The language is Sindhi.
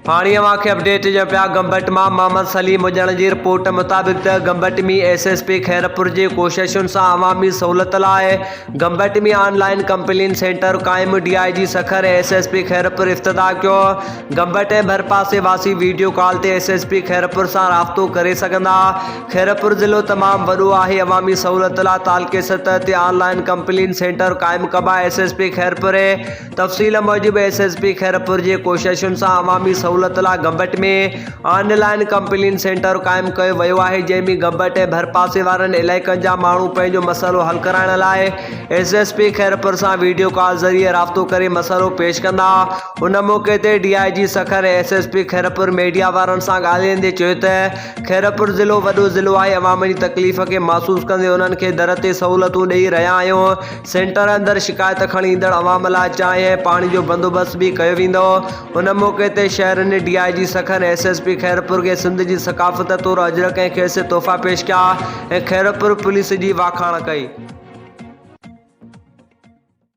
هاڻي اوهان کي اپڊيٽ ڏيون پيا گمبٽ مان محمد سليم هجڻ جي رپورٽ مطابق ته Gambat ۾ S S P Khairpur جي ڪوششن سان عوامي سهولت لاء گمبٽ ۾ آن لائين ڪمپلين سينٽر قائم D I G Sukkur ۽ S S P Khairpur افتتاح ڪيو گمبٽ ۽ ڀرپاسي واسي ويڊيو ڪال تي ايس ايس پي خيرپور سان رابطو ڪري سگهندا خيرپور ضلعو تمام وڏو آهي عوامي سهولت لاء تعلقي سطح تي آن لائين ڪمپلين سينٽر قائم ڪبا ايس ايس پي خيرپور تفصيل موجب ايس ايس پي خيرپور جي ڪوششن سان عوامي سهولت لاء گمبٽ ۾ آن لائين ڪمپلين سينٽر قائم ڪيو ويو آهي جنهن ۾ گمبٽ ۽ ڀرپاسي وارن علائقن جا ماڻهو پنهنجو مسئلو حل ڪرائڻ لاء ايس ايس پي خيرپور سان ويڊيو ڪال ذريعي رابطو ڪري مسئلو پيش ڪندا ان موقعي تي D I G Sukkur ۽ S S P Khairpur media وارن سان ڳالهائيندي چيو ته خيرپور ضلعو وڏو ضلعو آهي عوام جي تڪليف کي محسوس ڪندي انهن کي در تي سهولتون ڏئي رهيا آهيون سينٽر اندر شڪايت کڻي ايندڙ عوام لاء چانهه ۽ پاڻي جو بندوبست به ڪيو ويندو. ان موقعي تي شهرين D I G Sukkur ۽ S S P Khairpur کي سنڌ جي ثقافت طور اجرڪ ۽ کيس تحفا پيش ڪيا ۽ خيرپور پوليس جي واکاڻ ڪئي.